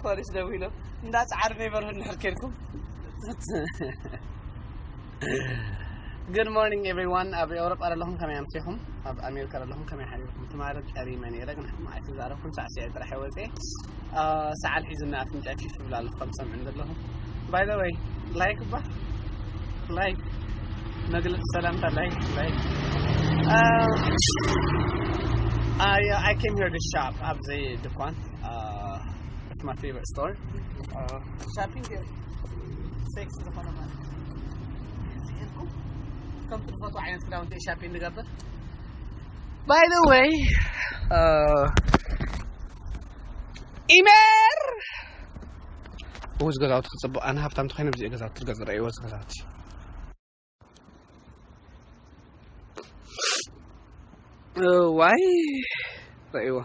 ፖሊስ ደዊሎም እንዳ ጻዕር ነይበርሁ እንድሕር ኬድኩም። Good morning everyone። ኣብ ኤውሮጳ ዘለኹም ከመይ ኣምሲኹም? ኣብ ኣሜሪካ ዘለኹም ከመይ ሓዲርኩም? ትማሊ ቀሪመ ነይረ ግን ሕማቕ ኣይተዛረብኩን። ሳዕስዒ ጥራሕ ወፅየ። ሰዓል ሒዙና ኣፍንጫ ፊፍ ብላ ኣለኹ ከም ሰምዕን ዘለኹ። By the way like እባ like መግለፂ ሰላምታ like like I I came here to shop ኣብዚ ድኳን። It's my favorite store. Shopping sex ዝኾነ ማለት ከምቲ ትፈትዎ ዓይነት ክዳውንቲ shopping ንገብር። By the way ኢሜር ውዝ ገዛውቲ ክፅቡቅ ኣነ ሃብታም ተኮይነ ብዚ ገዛውቲ ገዛ ረእይዎ ገዛውቲ ዋይ ረእይዎ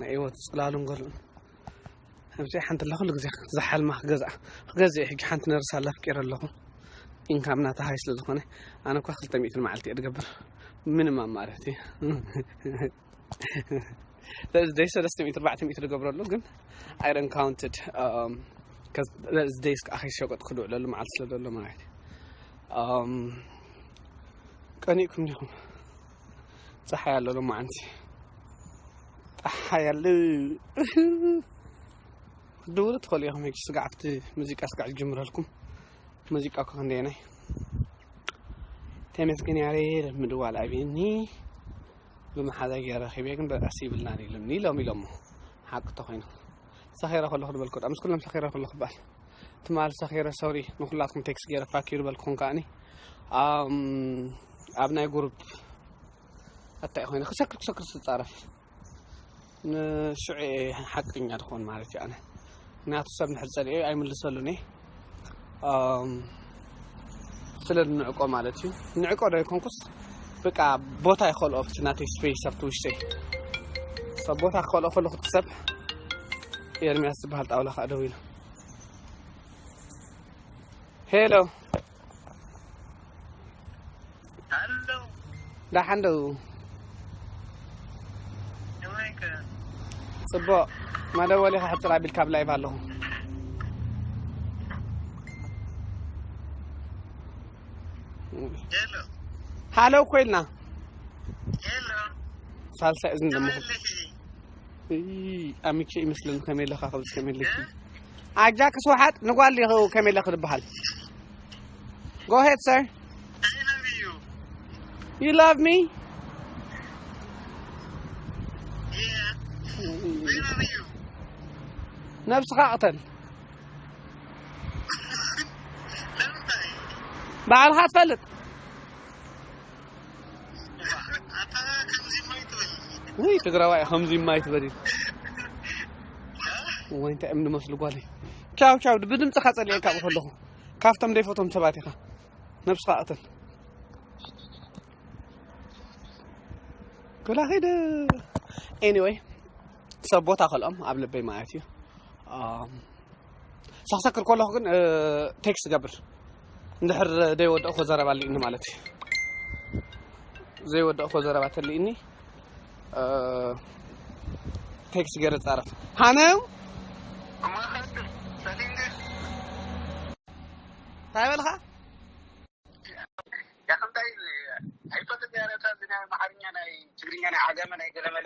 ረእይዎ ፅላሉን ገሉን ከምዚ ሓንቲ ኣለኹ ግዜ ዝሓልማ ክገዝኣ ክገዝእ ሕጂ ሓንቲ ነርሳ ኣላ ፍቂረ ኣለኹ ኢንካም ናታ ሃይ ስለ ዝኾነ ኣነ እኳ ክልተ ሚእቲ መዓልቲ እየ ዝገብር ምንም ኣማረት ደይ ሰለስተ ሚእቲ ኣርባዕተ ሚእቲ ዝገብረሉ ግን ኣይረን ካውንትድ ደይስ ከዓ ከይሸቀጥ ክድውዕለሉ መዓልቲ ስለ ዘሎ ማለት እዩ ቀኒእኩም ዲኹም ፀሓይ ኣሎ ሎማዓንቲ ፀሓይ ኣሎ ክትድውሉ ትኽእሉ ኢኹም ሕጂ ስጋዕ ኣብቲ ሙዚቃ ስጋዕ ዝጅምረልኩም ሙዚቃ እኮ ክንደየናይ ተመስገን ያሬድ ምድዋል ኣብኒ ብመሓዛ ገይረ ረኺበ ግን በጣስ ይብልና ኢሉኒ ኢሎም ኢሎሞ ሓቂ ተኮይኑ ሰኺረ ከለኹ ዝበልኩ ምስ ኩሎም ሰኺረ ከለኹ በል ትማል ሰኺረ ሶሪ ንኩላትኩም ቴክስት ገይረ ፋኪዩ ዝበልኩኹም ከኣኒ ኣብ ናይ ጉሩፕ ኣታይ ኮይነ ክሰክር ክሰክር ዝፃረፍ ንሽዑ ሓቀኛ ዝኾን ማለት እዩ ኣነ ምክንያቱ ሰብ ንሕር ፀሊኦ ኣይምልሰሉን እየ ስለ ንዕቆ ማለት እዩ ንዕቆ ዶ ይኮንኩስ በቃ ቦታ ይኸልኦ ኣብቲ ናተይ ስፔስ ኣብቲ ውሽጠይ ሰብ ቦታ ክኸልኦ ከለኩ እቲ ሰብ ኤርሚያስ ዝበሃል ጣውላ ከዓ ደው ኢሉ ሄሎ ኣሎ ዳሓን ደው ከመይከ ፅቡቅ መደወሊ ከሕፅር ኣቢልካ ኣብ ላይቭ ኣለኹ ሄሎ ሃሎ እኮ ኢልና ሄሎ ሳልሳይ እዝኒ ደሞ ከመይለኺ ኣሚቼ ይመስለኒ ከመይ ኣለኻ ከብዚ ከመይ ኣለኪ ኣጃክስ ውሓጥ ንጓል ዲኹ ከመይ ኣለኺ ዝበሃል Go ahead sir I love you You love me Yeah I love you ነብስኻ ቅተል ለምንታይ ባዕልኻ ትፈልጥ ኣታ ከምዚ ማይ ትብል ውይ ትግራዋይ ከምዚ ማይ ትበል ወይ እንታይ እዮም ዝመስሉ ጓለይ ቻው ቻው ብድምፅኻ ፀሊኤካ ብከለኹ ካብቶም ደይፈቶም ሰባት ኢኻ ነብስኻ ቅተል ክላ ኸይደ anyway ሰብ ቦታ ከልኦም ኣብ ልበይ ማለት እዩ ሳክሰክር ከለኹ ግን ቴክስት ገብር እንድሕር ዘይወደእኮ ዘረባ ኣሊእኒ ማለት እዩ ዘይወደእኮ ዘረባ ተሊእኒ ቴክስት ገይረ ፃረፍ ሃነው እንታይ በልኻ ያኽንታይ ኣይፈልጥ ያረታ ናይ ኣምሓርኛ ናይ ትግርኛ ናይ ዓጋመ ናይ ገለመለ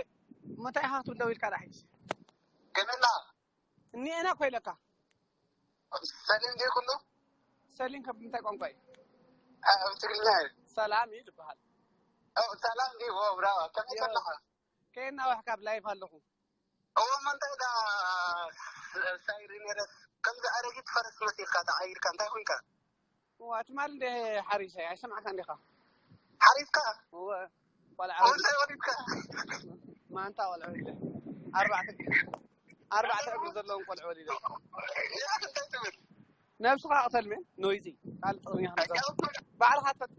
እንታይ ኢኻ ክትብል ደው ኢልካ ዳ ሕጂ ገመላ እኒኤና እኮ ኢለካ ሰሊም ድዩ ኩሉ ሰሊም ካብ ምንታይ ቋንቋ እዩ ኣብ ትግርኛ እዩ ሰላም እዩ ዝበሃል ሰላም ድዩ ብራዋ ከመይ ከለኻ ከየናውሕ ካብ ላይፍ ኣለኹ እዎ መንታይ ዳ ሳይሪ ነረስ ከምዚ ኣረጊት ፈረስ መሲልካ ተዓይርካ እንታይ ኮንካ ትማል እንደ ሓሪሰ ኣይሰማዕካ እንዲኻ ሓሪፍካ እወ ቆልዓ እንታይ ወሪድካ ማንታ ቆልዑ ወሊደ ኣርባዕተ ኣርባዕተ እግሪ ዘለዎም ቆልዑ ወሊደ እንታይ ትብል ነብስኻ ቅተል ሜን ኖይዚ ካልእ ጥቕሚ ባዕልኻ ትፈት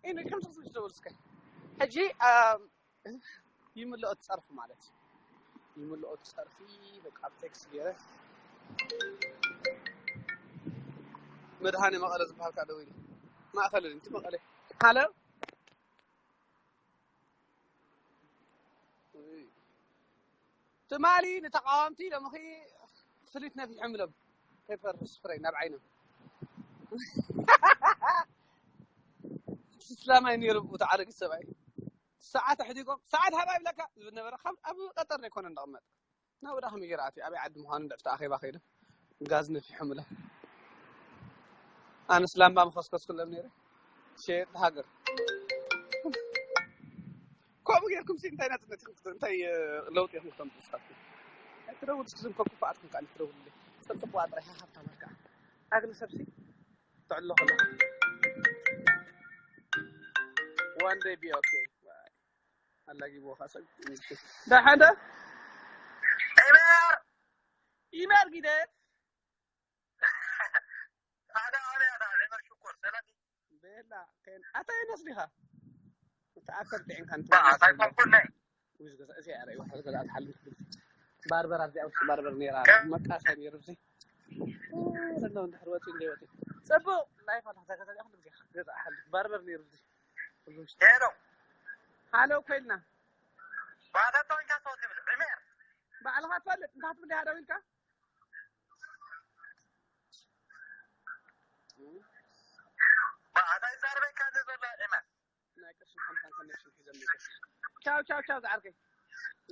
ኢነ ከም ትኽስል ትብል እስከ ሕጂ ይምልኦ ትፀርፊ ማለት እዩ ይምልኦ ትፀርፊ በቃ ኣብ ቴክስት ገይረ መድሃኒ መቐለ ዝበሃል ከዓ ደው ኢሉ ማእኸል እቲ መቐለ ሃሎ። ትማሊ ንተቃወምቲ ሎምኺ ፍሊት ነፊሖም ኢሎም ፔፐር ስፕሬይ ናብ ዓይኖም። እስላማይ ነይሩ እቲ ኣረጊት ሰብኣይ። ሰዓት ኣሕዲጎም፣ ሰዓት ሃባ ይብለካ ዝብል ነበረ። ካብ ኣብ ቀጠር ዘይኮነ እንዳቐመጥ ናብ ወዳ ከመይ ገይራ ኣትዩ ኣበይ ዓዲ ምዃኑ እንድሕር ኣኼባ ከይዱ ጋዝ ነፊሖም ኢሎም። ኣነስ ላምባ መኸስከስኩሎም ነይረ። ሸየጥቲ ሃገር። ከምኡ ጌርኩም ሲ እንታይ ናጽነት ኢኹም ክት-፣ እንታይ፣ እ፣ ለውጢ ኢኹም ክተምጽኡ ንስኻትኩም? ኣይትደውሉ እስኪ፣ ዝም ከኩፋኣትኩም ከኣ ትደውሉለይ። ጽብጽብ ጥራይ ሃብታም ኣልካ። ኣግኒ ሰብሲ ትዕሎ ከለኹ። One day be okay. ኣላጊብዎ ከኣ ሰብ። ደሓን ዶ? ኢመር! ኢመር ጊደት! ኣዳ፣ ኣዳ፣ ኣዳ፣ ዒመር ሽኮር፣ ሰላም። ቤላ፣ ከን-፣ ኣታ የነስ ዲኻ? እታ ኣከል ጥዒንካ እንትን ባ፣ ኣታ ኣይኮንኩን ናይ። ዊዝ ገዛ፣ እዚ ኣረ፣ ይወሓ ገዛ ኣትሓልም ትብል። ባርበር ኣብዚኣ ውሽጢ ባርበር ነይራ፣ ከ- መቃሰ ነይሩ፣ እዚ። ኦ፣ ረሎ፣ እንድሕር ወፂ፣ እንደ ወፂ። ፅቡቕ፣ ላይፍ ኣላ፣ እዛ ገዛ እዚኣ ኩሉ ግዜ ገዛ ኣሓልም። ባርበር ነይሩ፣ እዚ። ኩሉ ውሽጢ። ሄሎ። ሃሎ፣ ኮይልና። ባዕላ እታ ወይንካ ሰው ትብል፣ ዒመር። ባዕልኻ ትፈልጥ፣ እንታይ ትብል ኢኻ ደው ኢልካ? ብኣታ ይዛረበካ ዘሎ ኤመን። ናይ ቅርሽን ሓምሳን ኮኔክሽን ሒዘም ይገ። ቻው፣ ቻው፣ ቻው፣ ዝዓርከይ።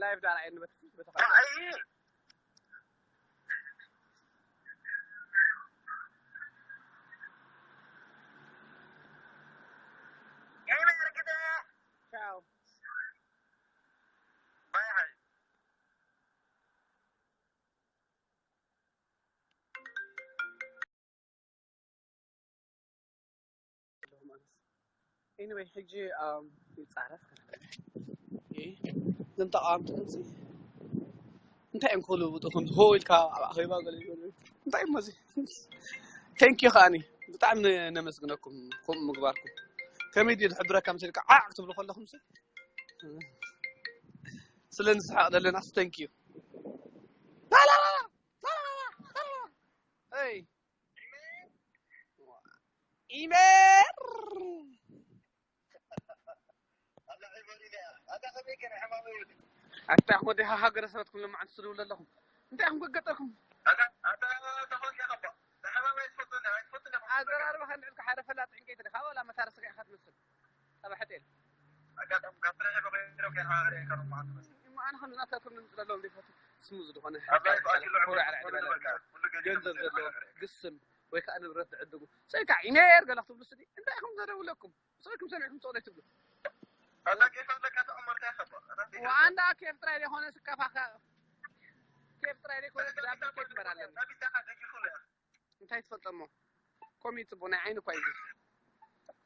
ላይቭ ዳር ኣይንበት፣ በተኻ። ኣይ። ኤመን ግደ። ቻው። ባይ፣ ሃይ። ኤኒወይ፣ ሕጂ፣ ኣም፣ ይጻረፍ። ኦኬ። እዞም ተቃወምቲ ከምዚ እንታይ እዮም ክብሉ ብጡኹም? ሆ ኢልካ ኣብ ኣኼባ ገለ ይበሉ። እንታይ እሞ እዚ? ቴንክ ዩ ከኣኒ። ብጣዕሚ ነ-፣ ነመስግነኩም ከምኡ ምግባርኩም። ከመይ ድዩ ዝሕብረካ መሲልካ ዓዕ ክትብሉ ከለኹም ሲ? ስለ ንስሓቕ ዘለና ሲ ቴንክ ዩ። ላላላ! ላላላ! ላላላ! ኤይ! ኢሜር! ኣታ ወዲ ሃገረ ሰበት ኩሉ መዓልቲ ትስድቡ ኣለኹም። እንታይ ኢኹም ገገጠኩም? ኣቀራርባኻ እንድዕልካ ሓደ ፈላጥ ዕንጨይቲ ዲኻ? ወላ መታረሲ ኢኻ ትመስል። ጸባሕ ጤል። ኣጋጣሚ ካብ ትረኸበ ከይረው ከይረኸበ ከይረው ከይረው እሞ ኣነ ከም ዝኣተኩም ንምፅለሎም ዘይፈቱ ስሙ ዝኾነ ኣብ ላይ ባኪ ልዑል ኩርዕ ኩሉ ዕድመ ነገር ለካ። ኩሉ ገንዘብ ገንዘብ ዘለዎ ግስም ወይ ከዓ ንብረት ዝዕድጉ። ሰይካ ኢሜር ገለ ክትብሉ ስዲ እንታይ ኢኹም ዘደውለኩም? ሰይኩም ሰሚዕኩም ጸሎት ትብሉ። ኣላ ኬፍ ኣለካ ተቐመርካ ይኸባ። ኣላ ኬፍ ዋንዳ ኬፍ ጥራይ ዘይኮነ ስካፋካ ኬፍ ጥራይ ዘይኮነ ብዛዕባ ኬፍ እምበር ኣለና። ናቢታኻ ደጊፉ ለያ። እንታይ ትፈልጦ እሞ? ኮሚት ጽቡቕ ናይ ዓይኒ እኳ እዩ።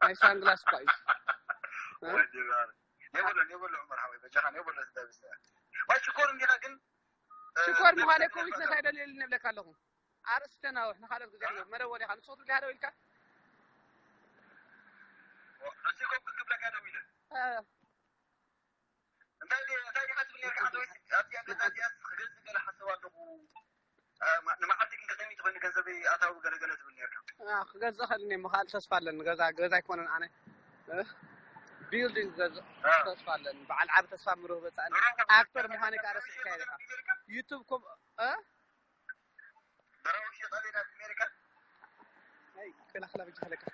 ናይ ሳንግላስ እኳ እዩ። እ? ወይ ዲባር። የብሉን፣ የብሉን ዑመር ሓወይ፣ በጃኻ የብሉን ዝዳብስ። ወይ ሽኮር እንዲኻ ግን፣ እ፣ ሽኮር ምዃነ ኮሚት ነታይ ደልየሉ ንብለካ ኣለኹ። ኣርእስቲ ተናውሕ፣ ንኻልኦት ግዜ ንህብ። መደወል ኢኻ፣ ንስኹ ትብሊ ሃደው ኢልካ? ንሱ ኮም ክብለካ ደው ኢለ። እ። እንታይ ዲ-፣ እንታይ ዲኻ ትብል ነርካ? ኣንተ ወይስ ኣብዚኣ ገዛ እዚኣስ ክገዝእ ገለ ሓስብ ኣለኹ። እ፣ ማ-፣ ንመዓልቲ ግን ክልተ ሚእቲ ኮይኑ ገንዘበይ ኣታዊ ገለ ገለ ትብል ነርካ። አ፣ ክገዝእ ኸእል እኔ፣ ምኻል ተስፋ ኣለኒ። ገዛ፣ ገዛ ኣይኮነን ኣነ። እ? ቢልዲንግ ክገዝእ እ። ተስፋ ኣለኒ። በዓል ዓቢ ተስፋ ምሩህ በጻእኒ። ኑሮ ኣክተር ምዃነይ ከኣ ረሲዕካዮ ዲኻ? ዩቱብ ኮም-፣ እ? ደራዊ ሸጣሊ ናብ ኣሜሪካ። ኣይ፣ ከላኽላ በጃ ለካ።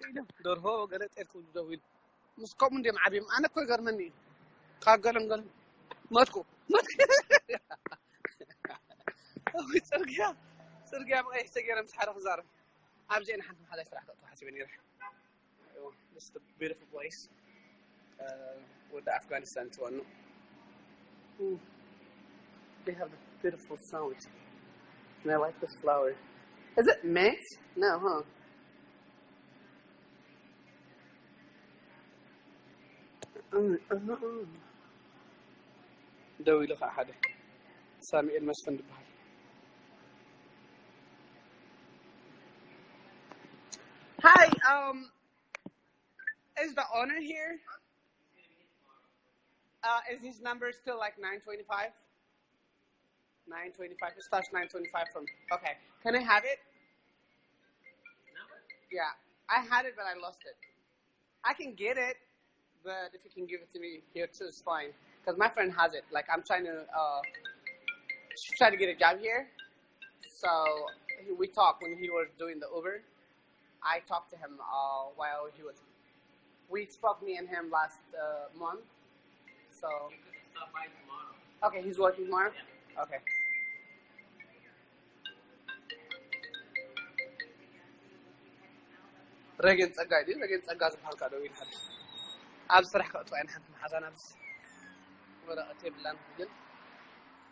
ኢሎም ደርሆ ገለ ጤል ክብሉ ደው ኢሉ። ምስ ከምኡ እንድዮም ዓብዮም። ኣነ እኮ ይገርመኒ እዩ። ካብ ገለን ገለን መትኩ። መትኩ። እዊ ጽርግያ፣ ጽርግያ ብቐይሕ ሰጊረ ምስ ሓደ ክዛረብ። ኣብዚአን ሓንቲ መሓዛይ ስራሕ ክእትዋ ሓሲበ ነይረ። This is the beautiful place. Uh, ወደ ኣፍጋኒስታን ትኾኑ። Ooh, they have the beautiful sound. And I like this flower. Is it mint? No, huh? Mm, mm, mm. ደው ኢሉ ኸዓ ሓደ ሳሙኤል መስፍን ዝበሃል። Hi, um, is the owner here? Uh, is his number still like nine twenty-five? Nine twenty-five, just touch nine twenty-five from. Okay, can I have it? Yeah, I had it, but I lost it. I can get it, but if you can give it to me here too, it's fine. Because my friend has it. Like, I'm trying to, uh, she's trying to get a job here. So he- we talked when he was doing the Uber. I talked to him uh, while he was. We spoke, me and him, last uh, month. So. Okay, he's working tomorrow? Okay. ረጌን ጸጋ እዩ። ረጌን ጸጋ ዝበሃል ካዶ ኢልካ ኣብ ስራሕ ከእትዋ ኢና። ሓንቲ መሓዛና ብስ ወረቐት የብላን፣ ግን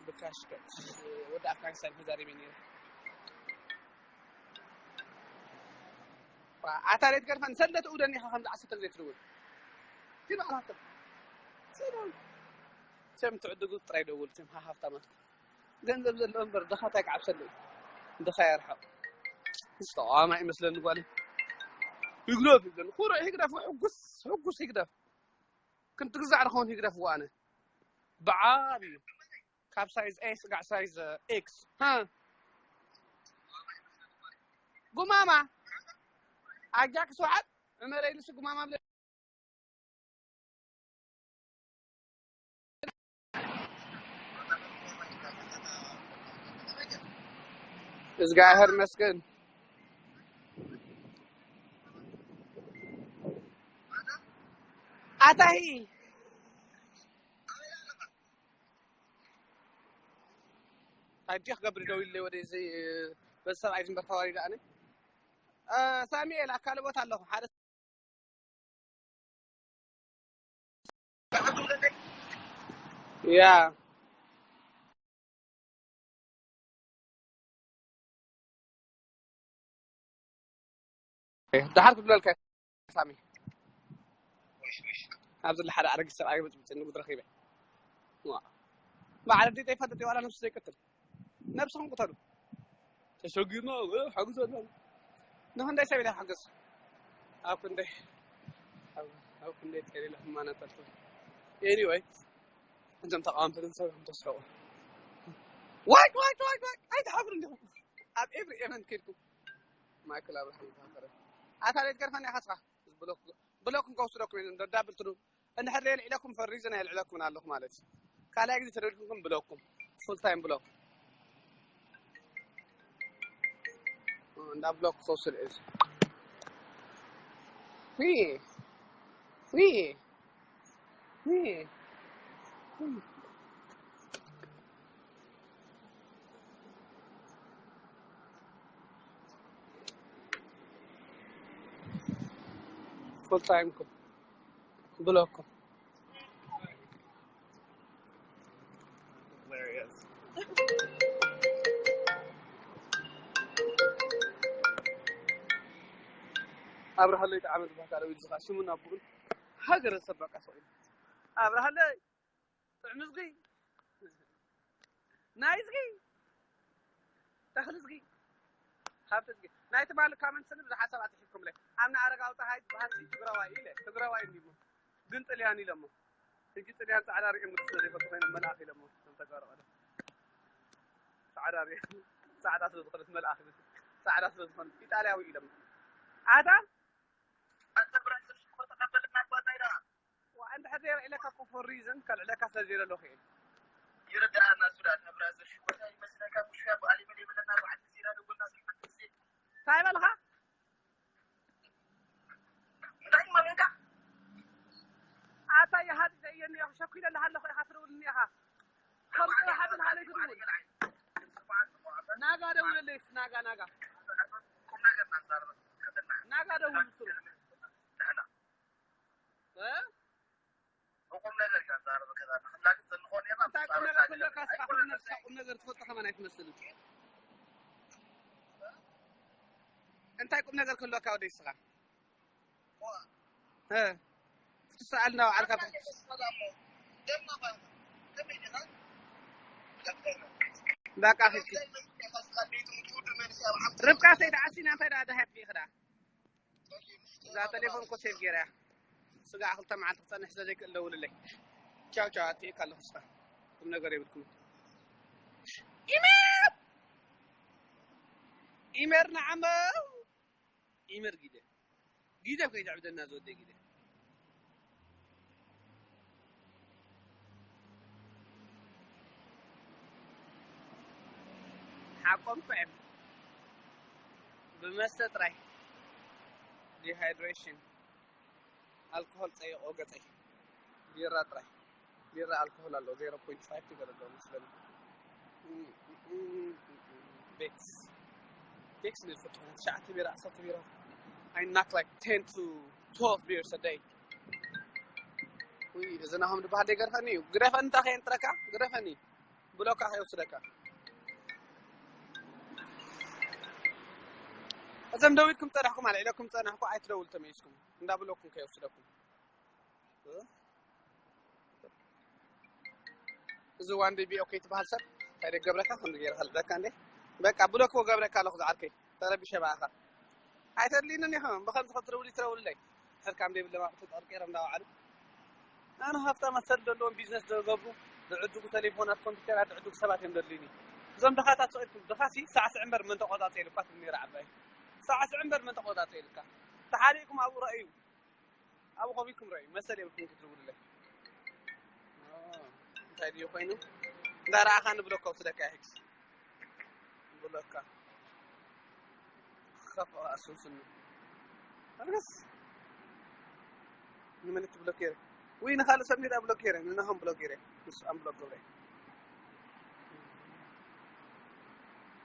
ብካሽ ከእት ወደ ኣፍጋኒስታን ተዛሪበ ነይረ። ኣታ ሌት ገርፈን ሰለተ ኡደን ኢኻ ከምዚ ዓሰርተ ግዜ ትድውል። ግን ኣላተ ሰላም። ሰም ትዕድጉ ጥራይ ደውል፣ ሰም ሃሃፍታ ማለት። ገንዘብ ዘለዎ እምበር ድኻ እንታይ ክዓብሰሉ እዩ? ድኻ የርሕቕ። ዝተቓወማ ይመስለኒ ጓለይ። ይግደፍ ይብለኒ። ኩሩዕ ይግደፍ፣ ሕጉስ፣ ሕጉስ ይግደፍ። ክንትግዛዕ ድኸውን ይግደፍ ዋነ። ብዓብዩ። ካብ ሳይዝ ኤ ስጋዕ ሳይዝ ኤክስ። ሃ? ጉማማ። ኣጃክስ ውሓጥ። እመረይ ንሱ ጉማማ ብለ- እዝጋብሔር ይመስገን። ኣታሂ ኣዲ ክገብር ደው ኢለ ወደ እዚ በዚ ሰብኣይ ዝንበር ተዋሪዳ ኣነ ሳሚኤል ኣካል ቦታ ኣለኹ ሓደ ያ ደሓር ክብለልካ ሳሚ ኣብዚ ሓደ ኣረጊት ሰብኣይ ብፅብፅን ንጉድ ረኺበ በዓል ኣዴተይ ፋጠጥ ዋላ ነብሱ ዘይቀትል ነብስኹም ቅተሉ ተሸጊርና ሓግዘና ንክንደይ ሰብ ኢለ ሓገዝ ኣብ ክንደይ ኣብ ክንደይ ሰብ ኢለ ክማናተልኩ anyway እዞም ተቃወምቲ ግን ሰብ ተስሕቁ ዋይ ዋይ ዋይ ዋይ ኣይትሓፍሩ እንዲኹም ኣብ every event ከድኩም ማይክል ኣብርሃም ተፈረ ኣታ ሌት ገርፈን ኢኻ ስኻ ብሎክ ክንከውስደኩም ኢና ደዳብል ትዱ እንድሕር የልዕለኩም ፈሪዝን የልዕለኩምን ኣለኹ ማለት እዩ ካልኣይ ግዜ ተደልኩምኩም ብሎኩም full time block እንዳ ብሎክ ክኸውስድ እዩ full time ኩም ብለኩም ኣብርሃለይ ጣዕመ ዝበሃል ካልእ ዝኻ ሽሙን ኣቡኡን ሃገረ ሰብ በቃ ሰው ኣብርሃለይ ጥዕሚ ዝጊ ናይ ዝጊ ተኽሊ ዝጊ ሃብቲ ዝጊ ናይ ትማሊ ካመንት ስኒ ብዙሓት ሰባት ኣትሒዝኩምለይ ኣምና ኣረጋዊ ፀሃይ ዝበሃል ትግራዋይ ኢለ ትግራዋይ እንዲሞ ግን ጥልያን ኢለሞ ሕጂ ጥልያን ፃዕዳ ሪኦም ግዲ ስለዘይፈልጡ ኮይኖም መልኣኽ ኢለሞ ም ተጋሩ ቀደም ፃዕዳ ሪኦም ፃዕዳ ስለዝኾነት መልኣኽ ፃዕዳ ስለዝኾነት ኢጣልያዊ ኢለሞ ኣታ ኣንተ ብራዘር ሽኮር ተቀበልና ጓዛይና እንድሕር ዘይረ ኢለካ እኮ for reason ከልዕለካ ስለ ዘይደለኹ እየ ይርዳኣና ሱዳን ብራዘር ሽኮር ይመስለካ ሙሽካ ብኣሊ መን የብለና ብዓል ዜና ደጎልና ስልሓት ጊዜ እንታይ በልኻ እንታይ ማመንካ ኣታ የሃዲ ዘየኒ ኢኻ ሸኩ ኢለልሃለኹ ኢኻ ትደውልኒ ኢኻ ከምኡ ሓብል ሃለይ ትድውል ናጋ ደውለለይ ናጋ ናጋ ናጋ ደውል ስሩ እንታይ ቁም ነገር ክህልወካ ስኻ ኩሉ ነብስኻ ቁም ነገር ትፈልጦ ከማን ኣይትመስልን እንታይ ቁም ነገር ክህልወካ ወደይ ስኻ ክትሰኣል እናበዓልካ በቃ ኺድኪ ርብቃ ሰይድ ዓሲና እንታይ ደኣ ደሃት ቢኽዳ እዛ ቴሌፎን እኮ ሴቭ ገይራ እያ። ስጋዕ ክልተ መዓልቲ ክጸንሕ ስለ ዘይክእል ደውልለይ። ቻው ቻው ኣትእካ ኣለኹ እስኻ ቁም ነገር የብልኩም። ኢሜር ኢሜር ንዓመው ኢሜር ጊደ ጊደ ከይተዕብደና ዝወደይ ጊደ ኣቆምኩ እዮም ብመስተ ጥራይ። Dehydration. ኣልኮሆል ጸይቆ ገጸይ። ቢራ ጥራይ። ቢራ ኣልኮሆል ኣሎ፣ ዜሮ ፖይንት ፋይቭ ትገለሎ መስለኒ። ቤክስ። ቤክስ ንፍትሑ፣ ትሽዓተ ቢራ፣ ዓሰርተ ቢራ። I knock like ten to twelve beers a day. ውይ፣ እዚ ናሆም ዝበሃል ደይ ገርፈኒ እዩ። ግረፈኒ፣ እንታይ ከየንጥረካ? ግረፈኒ። ብሎካ ከይወስደካ። እዞም ደዊልኩም ጸናሕኩም፣ ኣልዒለኩም ጸናሕኩ፣ ኣይትደውሉ ተመይስኩም። እንዳ ብሎኩም ከይወስደኩም። እዚ ዋን ዲ ቢ ኦኬ ትበሃል ሰብ እንታይ ደገብረካ? ከምዚ ገይረ ከልዕለካ እንዴ? በቃ ብሎክ ገብረካ ኣለኹ ዝዓርከይ። ተረቢሸ በኣኻ። ኣይተድልዩንን ኢኹም። ብኸምዚ ክትረውሉ ትረውሉለይ። ሕርካም ዘይብሎም ኣቑሑ ጠርቂሮም እንዳወዓሉ። ኣነ ሃፍታ መሰል ዘለዎም ቢዝነስ ዝገብሩ፣ ዝዕድጉ ቴሌፎናት፣ ኮምፒውተራት ዝዕድጉ ሰባት እዮም ዘድልዩኒ። እዞም ድኻታት ስቕ ኢልኩም፣ ድኻሲ ሳዕስዕ እምበር መን ተቆጻጸ ኢሉካ ትብል ነይራ ዓባይ። ሳዕስዕ እምበር መን ተቆጻጸ ኢሉካ? ተሓሪቕኩም ኣብኡ ረኣዩ። ኣብኡ ኮፍ ኢልኩም ረኣዩ። መሰል የብልኩም ክትድውሉለይ። ኦ፣ እንታይ ድዩ ኮይኑ? እንዳረኣኻ ንብሎካ ወስደካ ይሕግዝ። ብሎካ። ከፍ ኣሱስኒ። ኣልገስ። ንመን ትብሎክ ገይረ? ውይ፣ ንኻልእ ሰብ እንዲዳ ብሎክ ገይረ፣ ንናሆም ብሎክ ገይረ። ንሱ ኣም ብሎክ ገብረ።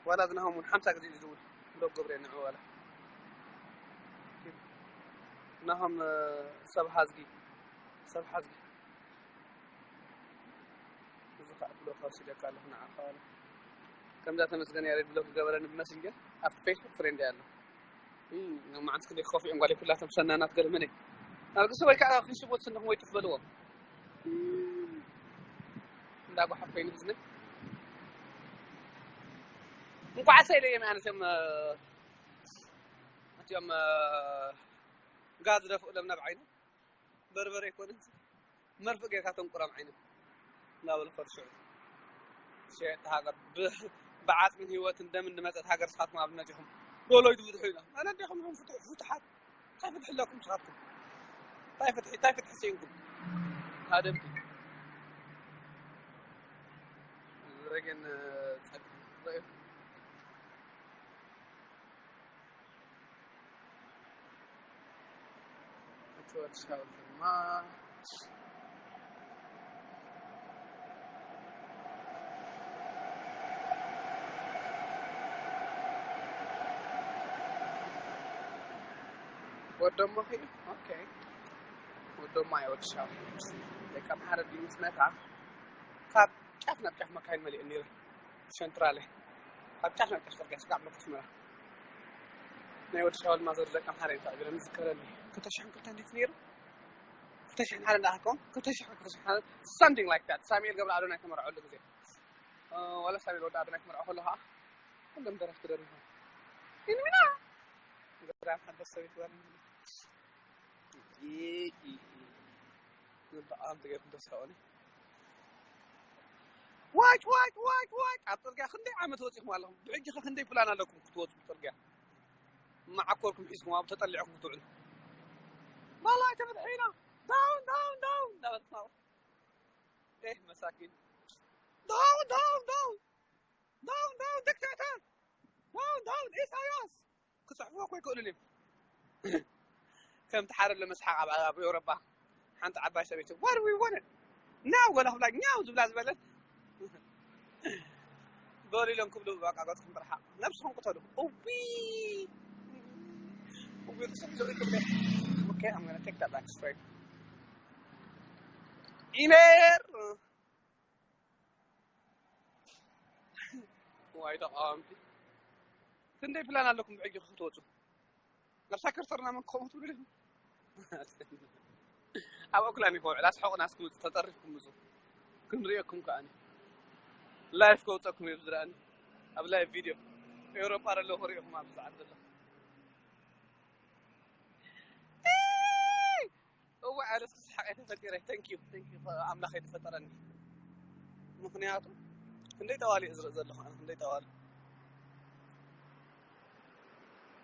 ዋላ ዝናሆም እውን ሓምሳ ግዜ እዩ ዝድውል። ብሎክ ገብረ ንዑ ዋላ። ናሆም፣ እ፣ ሰብ ሓዝጊ፣ ሰብ ሓዝጊ። እዚ ኸዓ ብሎክ ወሲደካ ኣለኹ ንዓኻ ዋላ። ከምዛ ተመስገን ያሬድ ብሎክ ዝገበረኒ ብመሰንጀር ኣብቲ ፌስቡክ ፍሬንድ እያ ኣሎ። እም፣ መዓልቲ ክንደይ ክኸፍኡ እዮም ጓል ኩላቶም ሰናናት ገለ መነ። ናርግስ ወይ ከዓ ክንሽቦት ስንኹም ወይ ትፍበልዎ። እም፣ እንዳ ጓሓፍ ኮይኑ ህዝነ። እንኳዕ ሰይለየ ኣነቶም፣ እ፣ እቲኦም፣ እ፣ ጋዝ ደፍኡ ለም ናብ ዓይኑ። በርበረ ኣይኮነን፣ መርፍእ ጌርካ ተንቁሮም ዓይኖም። እንዳበሉ ፈትሽዑ። ሸየጥቲ ሃገር ብ-፣ ብዓጽምን ህይወትን ደምን ዝመጸት ሃገር ንስኻትኩም ኣብ ነዚኹም ዶሎይ ትፍትሑ ኢና። ኣነ ኣዴኹም ኢኹም ፍትሑ፣ ፍትሓት። እንታይ ፍትሒ ኣለኩም ንስኻትኩም? እንታይ ፍትሒ፣ እንታይ ፍትሒ ስኢንኩም? ሃደምቲ። ረገን ጸግ-፣ እቲ ወዲ ሻውል ድማ ወዶሞ ኺ? ኦኬ። ወዶሞ ኣይ ወዲ ሻውል። ደቂ ኣምሓረ ድዩ ምስ መታ? ካብ ጫፍ ናብ ጫፍ መካይን መሊኡ ነይሩ። ሸንትራለ ካብ ጫፍ ናብ ጫፍ ጽርግያ ስጋዕ ብሎክ ኣስመራ። ናይ ወዲ ሻውል ማዘር ደቂ ኣምሓረ እዮም ተቐቢሎም ይዝከረኒ። ክልተ ሽሕን ክልተን እንዴት ነይሩ? ክልተ ሽሕን ሓደ እንዳኣኸልኩም፣ ክልተ ሽሕን ክልተ ሽሕን ሓደ፣ something like that። ሳሙኤል ገብረኣዶናይ ተመርዐሉ ግዜ። እ፣ ዋላ ሳሙኤል ወዲ ኣዶናይ ክመርዖ ከሎ ኸዓ፣ ኩሎም ደረፍቲ ደሪፎም። ኢንሚና! ገዳም ሓዳስ ሰበይቲ ጓል ኣንስተይቲ። ይ-፣ ይ-፣ ይ-፣ ብጣዕሚ ተገርም ተስፋ ኾነ። ዋጭ፣ ዋጭ፣ ዋጭ፣ ዋጭ! ኣብ ጽርግያ ክንደይ ዓመት ወጺኹም ኣለኹም? ብሕጂ ኸ ክንደይ ፕላን ኣለኩም ክትወጹ ጽርግያ? መዓኮርኩም ሒዝኩም ኣብኡ ተጠሊዕኩም ክትውዕሉ። ባላ ኣይተፍትሑ ኢና። ዳውን፣ ዳውን፣ ዳውን! እንዳበልኩም ኣብኡ። ኤህ፣ መሳኪን። ዳውን፣ ዳውን፣ ዳውን! ዳውን፣ ዳውን፣ ዲክታተር! ዳውን፣ ዳውን፣ ኢሳያስ! ክጽሕፉ እኮ ኣይክእሉን እዮም። ከምቲ ሓደ ኣሎ መስሓቕ ኣብ፣ ኣብ ኤውሮጳ ሓንቲ ዓባይ ሰበይቲ፣ "What do we want?" "No!" ወላ ክብላ፣ "ኛው!" ዝብላ ዝበለት። በሉ ኢሎም ክብሉ በቃ ገጽኩም ብርሓቕ። ነብስኹም ቅተሉ። እዊ! እዊ፣ ርሱም ዘርኢ ክብለ። Okay, I'm gonna take that back straight. ኢሜር! ዋይ ተቃወምቲ። ክንደይ ፕላን ኣለኩም ብሕጂ ክትወጹ? ነብሳ ከርተርና መን ክኸውን ትብሉ ዲኹም? ኣብ ኦክላንድ ይኸው ዕላስ ሐቑና እስኪ ምጹ ተጠሪፍኩም ምጹ። ክንሪኤኩም ከኣኒ። ላይፍ ከውጸኩም እዩ ዝረኣኒ። ኣብ ላይፍ ቪድዮ። ኤውሮጳ ዘለኹ ሪኢኹም ኣብዚ ሰዓት ዘለኹ። እዋይ፣ ኣነስ ክስሓቕ እየ ተፈጢረ። Thank you፣ thank you፣ ኣምላኽ እዩ ዝፈጠረኒ። ምኽንያቱ ክንደይ ጠዋሊ እየ ዝርኢ ዘለኹ፣ ኣነ ክንደይ ጠዋሊ።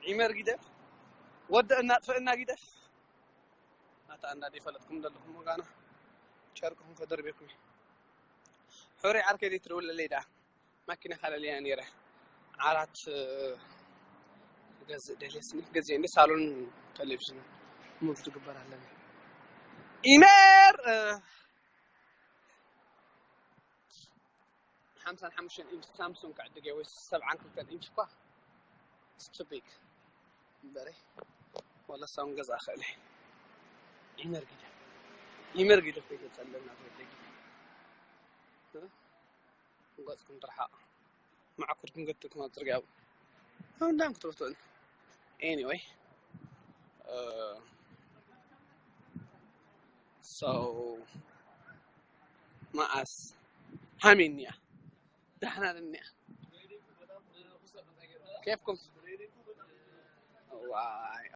ዒመር ጊደፍ፣ ወደእና ጥፍእና ጊደፍ። ኣታ እንዳ ደይፈለጥኩም ዘለኹም ወጋና፣ ጨርቅኹም ከደርቤኩም እዩ። ሕሩይ ዓርከይ ዘይትደውለለይ ደኣ። ማኪና ካለልያ ነይረ። ዓራት ገዝእ ደልየ ስኒ ገዝእ እንደ ሳሎን ቴሌቪዥን ሙቭ ትግበር ኣለኒ። ኢሜር ሓምሳን ሓሙሽተን ኢንች ሳምሱንግ ክዕድግ ወይ ሰብዓን ክልተን ኢንች እኳ ስትቢክ እምበረ ወላ ሳውን ገዛ ክእለ ኢመር ጊደ ኢመር ጊደ ኮይተ ጸለና ተወደጊ ገጽኩም ትርሓቕ። መዓኩርኩም ገትኩም ኣብ ጽርግያ ኣብ እንዳም ክትበትዑን። Anyway, so መዓስ ሃሚንያ ዳሕና ድንያ ኬፍኩም ዋይ